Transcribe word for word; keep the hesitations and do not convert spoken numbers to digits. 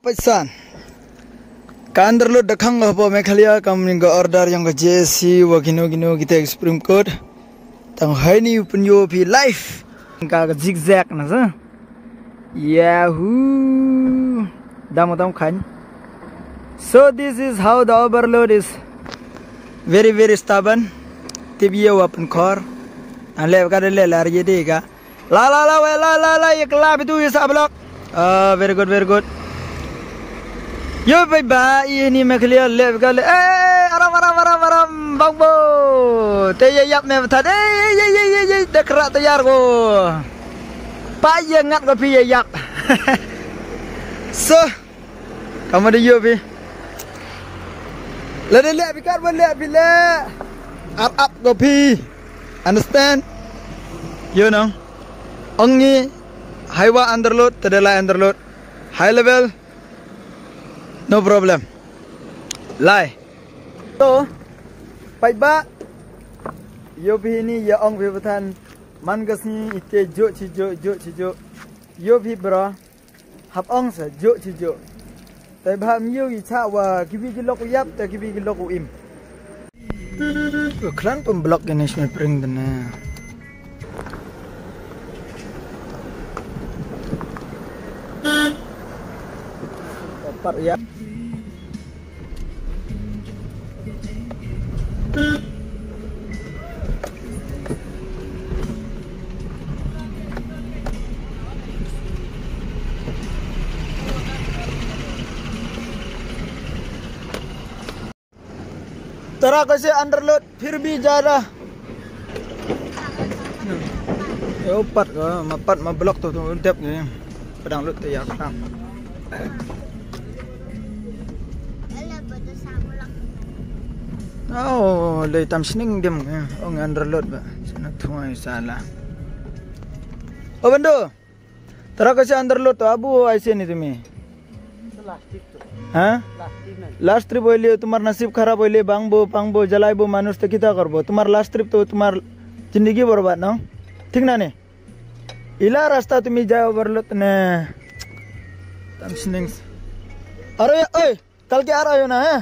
Paisan. Ka underload da khang ka hapoh Meghalaya kam ning ka order jong ka J S C wa kino kino kita ka Supreme Court. Tang haini u pynïoh phi live. Ka ka zigzag na sa. Yahoo. Dam dam khan. So this is how the overload is very very stubborn. Tip ïa wa pynkhor. An le ka de le lar ye de ka. La la la we la la la ye kla bitu ye sa block. Ah, very good, very good. Yo bai ba ini me clear le ka le. Eh, aram aram aram aram bang bo. Te ye yap me bthat. Eh, ye ye ye ye de kra tayar ko. Pa ye ngat ko phi ye yap. So, kamu de yo phi. Le de le phi kat bo le phi le. Up up ko phi. Understand? You know. Ongi haiwa underload, tadela underload. High level, no problem. Lai. To, pai ba. Yo phi ni ya ong phi bthan. Man ka sngi ite jo chi jo, jo chi jo. Yo phi bro. Hap ong sa jo chi jo. Tai ba mi yo i cha wa ki bi ki lok u yap, ta ki bi ki lok u im. Ko klan pun blok ini sini pring dene. Par ya. Tara ko se underload phir bhi ja raha. Yo pat ko ma pat ma block to to dep ni. Padang lut te ya khang. Oh, le tam sning dem. Ong underload ba. Sana thuai sala. O bando. Tara ko se underload to abu aise ni tumi. Last trip to. Ha? Last trip na. Last trip hoile tumar nasib kharab hoile bangbo bangbo jalaibo manush to kita karbo tumar last trip to tumar zindagi barbad no. Thik na ne? Ila rasta tumi jai overload ne. Tam sning. Are oi. Kal ke ar ayo na, ha?